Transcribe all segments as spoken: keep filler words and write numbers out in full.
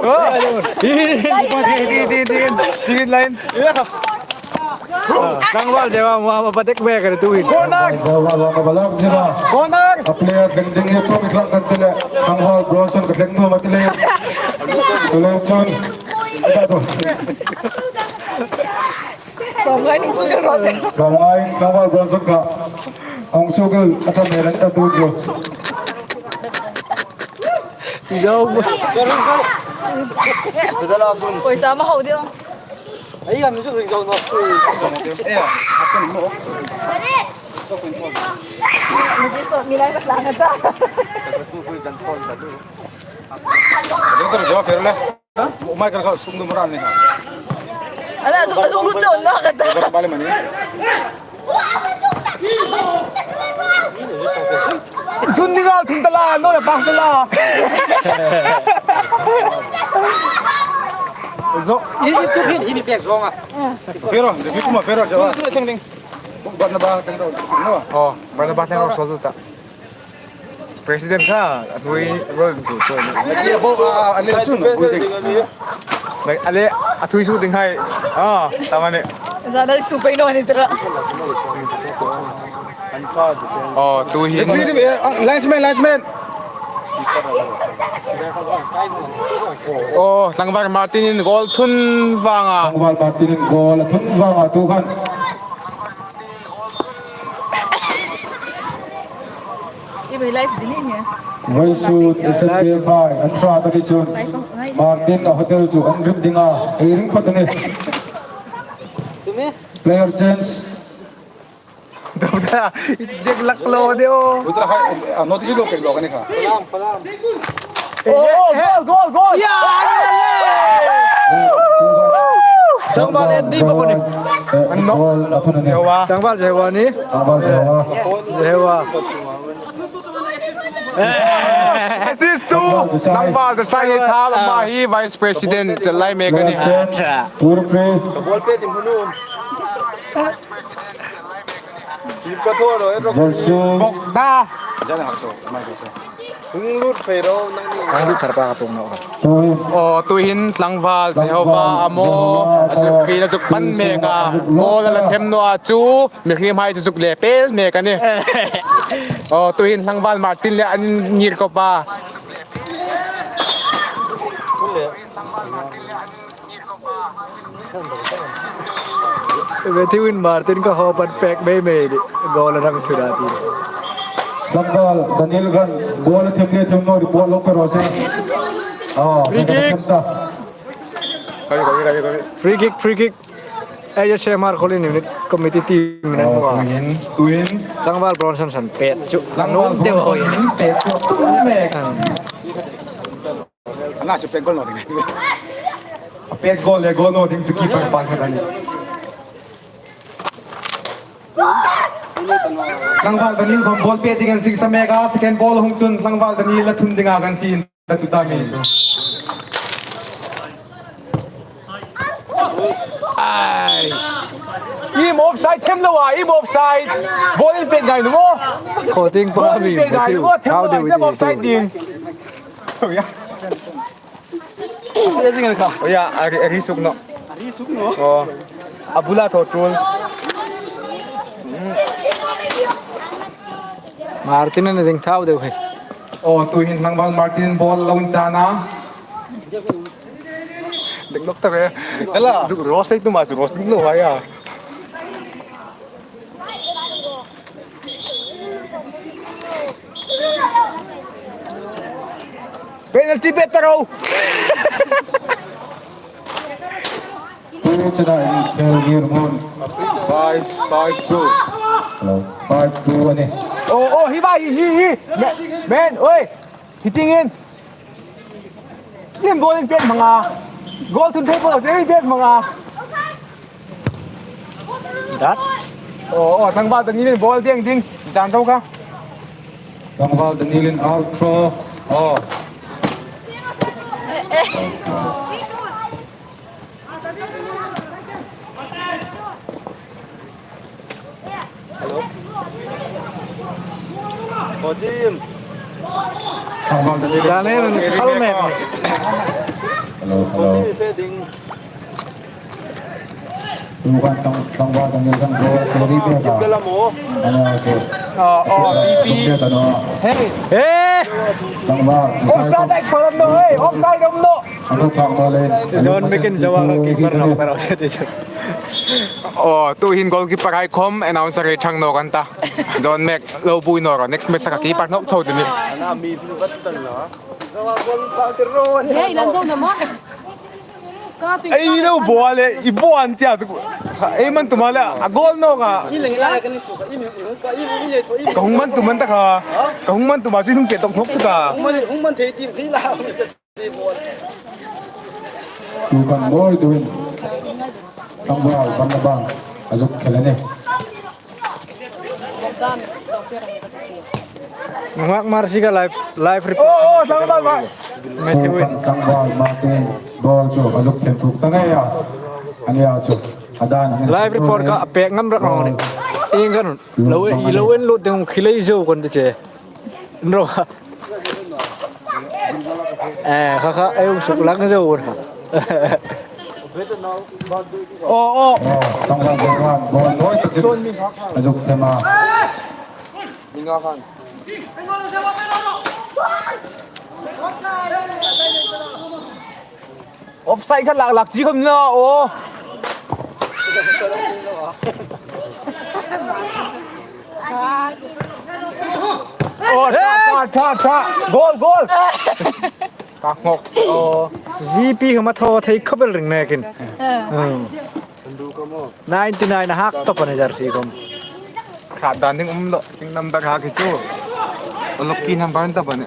Tin, tin, tin, tin, tin, line. Tlangval Zewa, ma, ma, patek mek a ni tuhin. Corner. Zewa, ma, ma, balak Zewa. Corner. A player ding ding hi pawm tlang kan ti le. Tlangval Bronson ka thleng nuom a ti le. Tule chun. Sawmngai ning sukil rawh. Sawmngai, Tlangval Bronson kha. Hung sukil a tam le ran ta tu chu. Zo. Pawisa ma ho deu. Ei, am chu ring zo no. Ei, a kan mo. Mi so, mi lai ka tlang ta. Ring ta zo fer le. Michael kha sung dum ran ni. Ala, a zuk, a zuk lut chau naw ka ta. Bale mani. Zun ni gal thun ta la, no le pas ta la. Zo. Ini tu hin, ini pek zo nga. Fero, de fi kuma fero jawa. Tu sing ding. Barnaba teng ro. No. Oh, Barnaba teng ro so ta. President kha, a thui rol chu chu. Bo, a, a le chun, bu ding. Nai, a le, a thui su ding hai. Ah, ta mani. Zana su pei no ni tra. Oh, tu hi. Linesman, linesman. Oh, Tlangval Martin in goal thun vanga. Tlangval Martin in goal thun vanga tu khan. Ibe live dini ne. Voisu S N P F I an hrat a ni chun. Live, nice. Martin a hotel chu an rim dinga. Ei ring phawt a ni. Player change. Dawda, dek lak lo deu. Putra hai, ah, notice lo pek lo ka ni kha. Oh, goal, goal, goal. Ya, ya, ya. Tlangval Andy pa ko ni. An no. Goal a thun a ni. Tlangval Zewa ni. Tlangval Zewa. Zewa. Assist to Tlangval Zasai, thal ma hi Vice President Jalai mek a ni. Goal free. Jersey. Bok da. Hung lut phei ro nang ni. Hung lut thar pa ka tung no. Aw, tuhin Tlangval Zewa a maw, a zuk field a zuk pan mek a. Ball a la them naw a chu, mihriem hai chu zuk le pel mek a ni. Aw, tuhin Tlangval Martin le an ngir khawp a. Matthew in Martin kha haw pan pek mei mei di. Goal a rang thut a ti. Tlangval Daniel khan goal a them le them naw report lo pe ro se. Oh, free kick. Free kick, free kick. Ei, J S M R Kholin unit committee team in an hmu a. Tuhin, tuhin. Tlangval Bronson san pet chu. Tlangval Bronson pet chu. Ana chu pet goal naw ding. Pet goal le goal naw ding chu keeper pa chu kan. Tlangval Daniel khom ball pet ding an sing sa mek a, second ball hung chun Tlangval Daniel la thun ding a kan sin ta tu ta mi. Ai. Im offside them lo a, im offside. Ball in pet ngai lo. Khawting pa mi. Pet ngai lo. How do we do offside ding? Oh, yeah. Oya, a ri, a ri suk naw. A ri suk naw. Oh. A bula thaw tul. Martin a ni ding thau deu hi. Oh, tuhin Tlangval Martin ball lo in chan a. Dek lok ta re. Ela. Zuk ro sei tu ma zuk ro sei lo hai a. Penalty bet ta ro. Tu chena in khel ngir mun. Five, five two. Hello. Five two a ni. Oh, oh, hi ba, hi, hi, hi. Men, men, oi. Hitting in. Lim ball in pet manga. Goal thun thei ball in pet manga. Dat. Oh, oh, Tlangval Daniel in ball ding ding. Jan tau ka. Tlangval Daniel in out throw. Oh. Hello. Kodim. Daniel, helmet. Hello, hello. Tu kan tang, tang ba tang yang tang ba, tu ri pe ka. Ana ko. Ah, oh, V P. Tu pe ka no. Hey. Hey. Tang ba. Offside ai kholam no, hey. Offside um no. Ano tang ba le. Zone mekin jawa ka keeper na ka rau se te. Oh, tu hin goalkeeper hai khom announcer hai thang no kan ta. Zone mek lo bui no ro. Next match ka keeper no tho de ni. Hey, lan zo na ma. Ei lo bo le, i bo an tia. Ei man tu ma le, a goal no ka. Ka hung man tu man ta ka. Ka hung man tu ma si hung pe tok nok ta. Hung man thei ti khi la. Tu kan boi tu in. Tang ba, ban na bang. A zuk khel a nih. Ngak Marsi ka live, live report. Oh, oh, tang ba, ba. Matthew Win. Tang ba, Martin. Ball chu, a zuk thlen thuk ta ngai a. Ani a chu. A dan. Live report ka pek ngam rak ngam ni. Ing kan. Lo, i lo en lo ding khi lei zo kan ti che. Ro. Eh, kha kha, ei um suk lang zo ur kha. Oh, oh. Oh, tang ba, ball, ball, ball, ball. A zuk thlen a. Offside kha lak lak chi khom na, oh. Oh, tha, tha, tha, tha. Goal, goal. Ka ngok. Oh. V P khom a thaw thei khop el ring nekin. Hmm. Ninety nine a hak top a ni jersey khom. Kha dan ding um lo, ding number hak hi chu. Lucky number ta ba ni.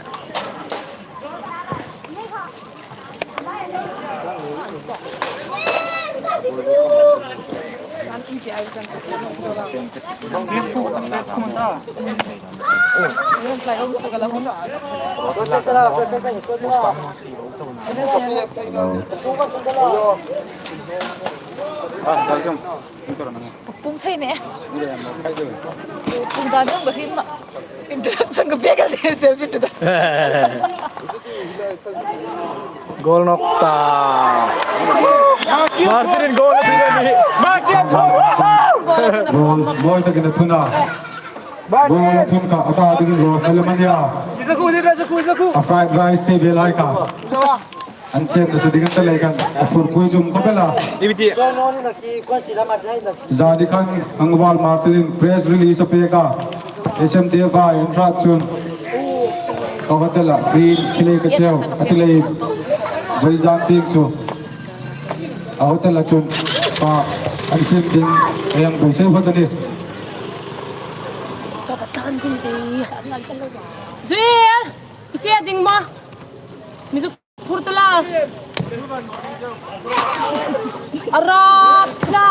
Ka pung thei ne. Pung dan dong ba hin na. Introduction ka bek a de self introduction. Goal nok ta. Martin in goal a thun a ni. Goal, goal ta kina thuna. Goal a thun ka, aka dingin Rose Alemania. Isaku, isaku, isaku. A fried rice te be lai ka. An chen na su ding an ta lei khan, a phur pui zum khop el a. Ibiti. Zani khan Angval Martin in press release a pek a. S M D F a inhrat chun. Ka hotel a, green, khilei ka cheu, a ti lei. Voi zan ting chu. A hotel a chun. Pa, an sim ding, eyang voi sei hot a ni. Zuel! I fe ding ma. Mi zu Phur ta la. A rap la.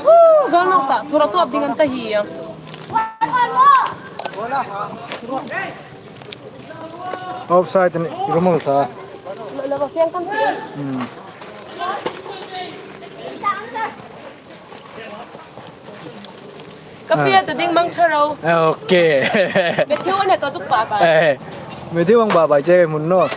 Woo, goal nok ta. Thura top ding an ta hi a. Offside ni rumul ta. La, la ba fiang kan ti. Hmm. Ka fie tu ding mang tha ro. Ok. Matthew ne ka zuk ba ba. Eh, Matthew ang ba ba che mun no.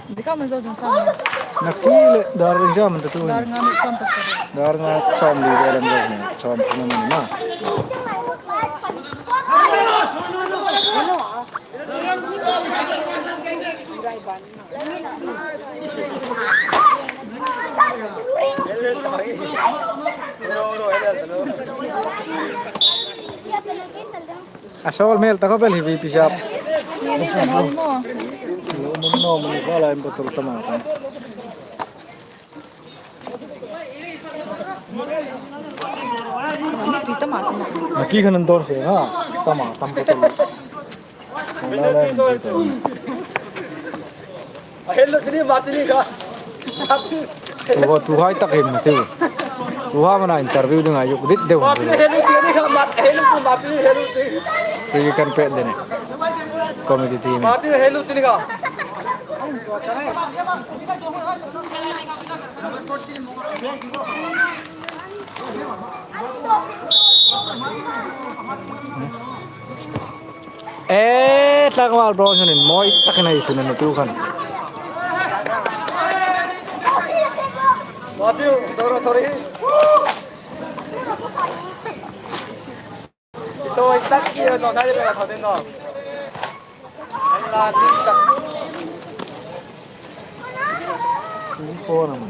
Dika man zo jong sa. Na ki le dar jam ta tu. Dar nga mi som ta sa. Dar nga som li velam zo ni. Som ni ma. A sol mel ta ko bel hi vi pisap. Lo mun no mun ko la em ko tul tama ta. Naki khan an dawr se ha. Tama, tam ko tam. A hel lo tini, Martin kha. Tuha, tuhai tak him na tiu. Tuha mana interview ding a yuk dit deu. Martin hel lo tini kha, Mart-, hel lo tini, Martin hel lo tini. Free kan pe dene. Committee team. Martin hel lo tini kha. E, tlangval bro, sinin mawi takin ei thuna ni tu khan. Matiu, dormitory. Ito, exact iyo, no, nai, no, no, no. Ang lalim ka. Info naman.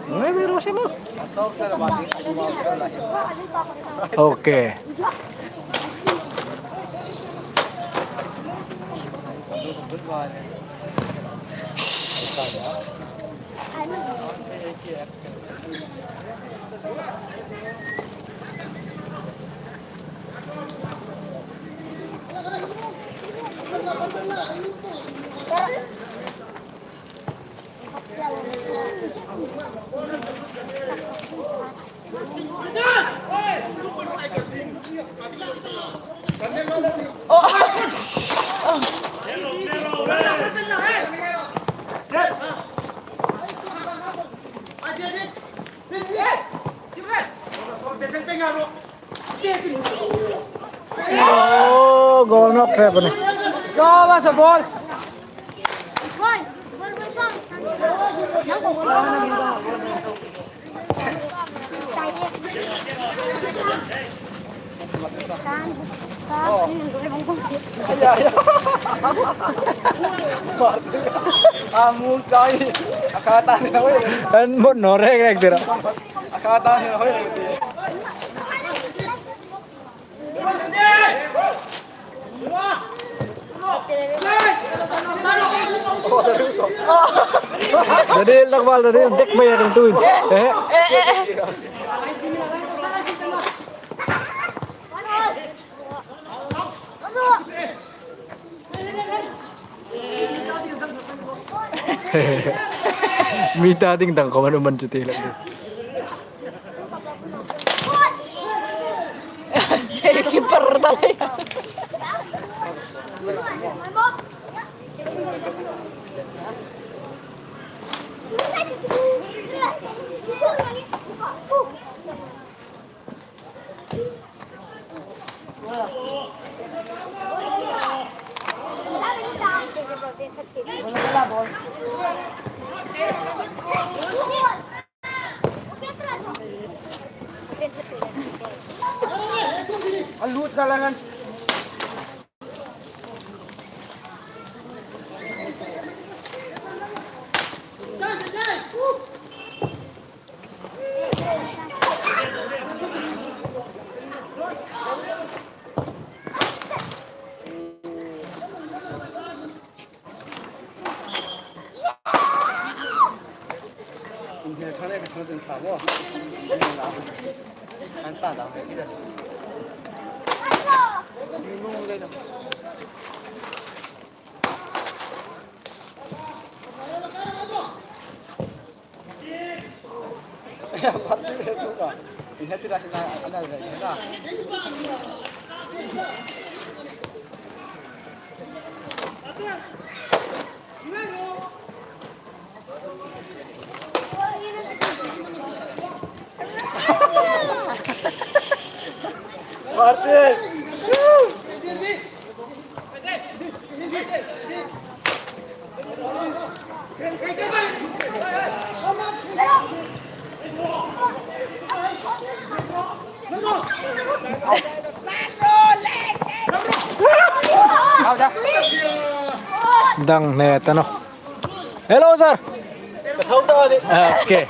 Nuebe Rosimo. Okay. Oh, goal nâwk ṭhep a nih. Go, Masa, ball. An mut naw rek rek tira. Daniel, tlangval Daniel, dek mai a kan tuin. Eh. Mi ta ding dang ko man man chu te la. Keeper ta lai. A lut ka la ngan. Martin! Dang hne ta naw. Hello, sir. Okay.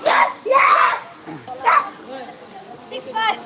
Yes, yes! Six five.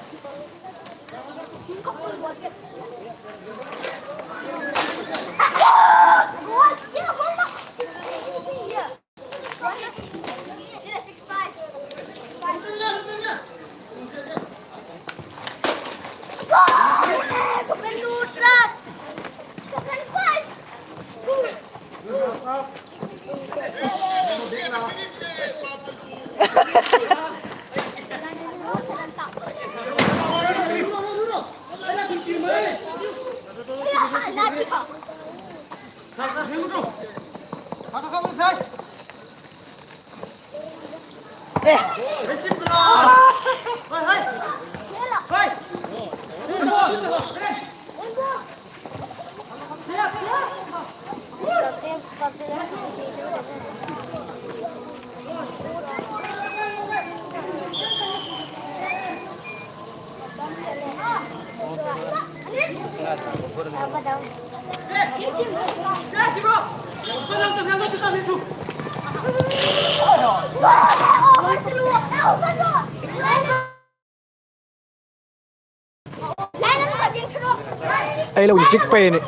Ei lo inchik pei a nih.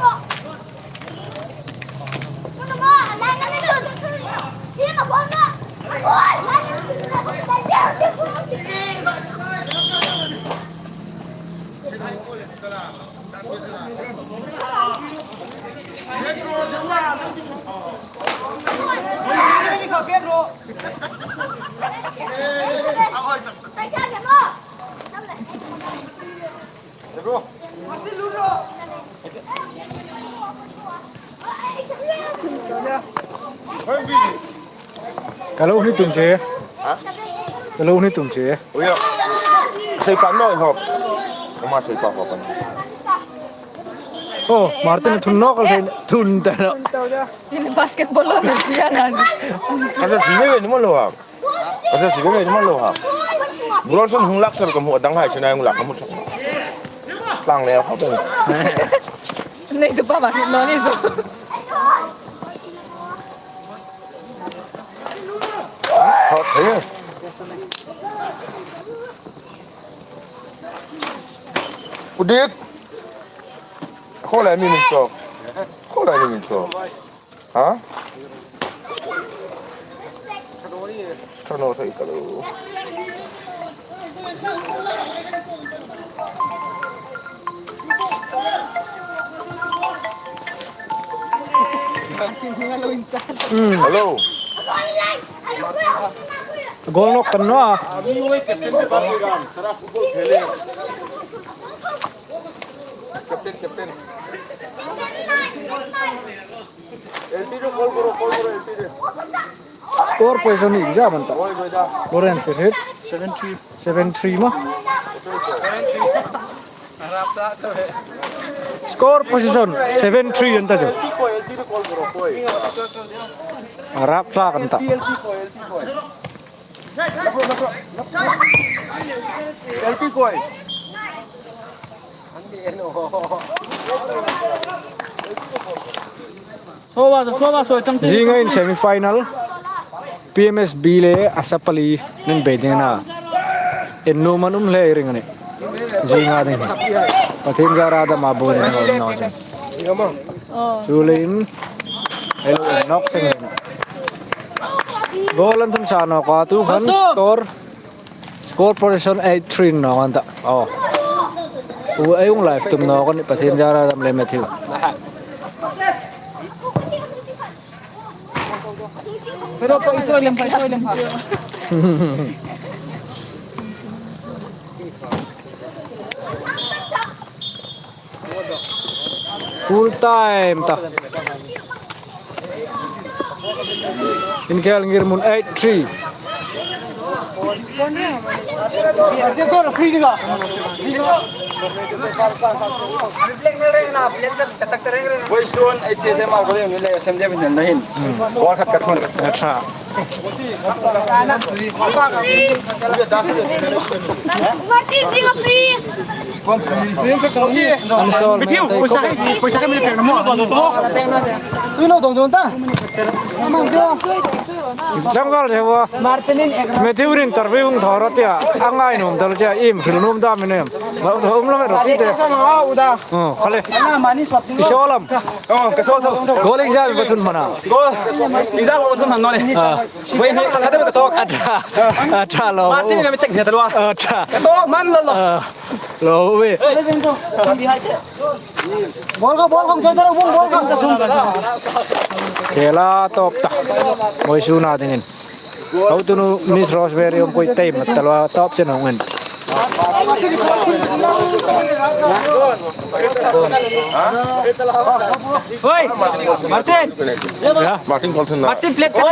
Ka lo hni tum che. Ha? Ka lo hni tum che. Ui a. Sei pan noi hop. Oma sei pa hop an. Oh, Martin thun nawk a, thun ta nawh. Tin basketball lo na pian an. Ka sa si ve ni maw lo ha. Ka sa si ve ni maw lo ha. Bronson hung lak sar ka hmu, a dang hai sina hung lak ka hmu chak. Tlang le khop. Nei tu pa ba no ni zo. Khop thei. Udik. Kho lai mi min chok. Kho lai mi min chok. Ha? Thano thei ka lo. Hmm. Hello. Goal nawk kan naw a. Captain, captain. L P to call karo, call karo, L P to. Score position hi iengzat am an ta? Lawrence hit. Seven three. Seven three maw. Score position seven three an ta chu. L P to call karo, koi. A rak thlak an ta. L P koi. Zingah in semi final P M S B le Asapali an bei ding a na. Innuom an um hle ring a nih. Zingah ding. Pathien zara dam a bu ding a um naw chun. Chuleiin ei lo en nawk seng. Goal an thun sa nawk a, tu khan score. Score position eight three naw an ta. Oh. U ei hung live tum nawk a nih, Pathien zara dam le Matthew. Full time ta. Inkhel ngirhmun eight three. Voisun H S M a ko le ni le sem de bin na hin. Ball khat ka thun. Acha. Martin, sing a free. An sol. Matthew, poisa, poisa ka mi pek na mo. Tui lo dong dong ta. Tlangval se wa. Martin in ek. Matthew rin tar bi hung thor tia. Angai nom dal tia im khil nom da mi nem. Ba um lo ro ti te. Oh, khale. Ana mani sot. Isolam. Oh, ka sol tho. Goal exam ba thun mana. Goal exam ba thun mana ne. Ah. Wei ni ka ta ka tok. Atra. Atra lo. Martin ni na mi check ni ta lo. Atra. Ka tok man lo lo. Ah. Lo we. Ball ka, ball ka, jai jai ball, ball ka. Khela top ta. Voisun a dingin. Hotunu Miss Rosemary um koi time ta lo top chen hong en. Hoi, Martin. Ya. Martin Colton na. Martin plate ka.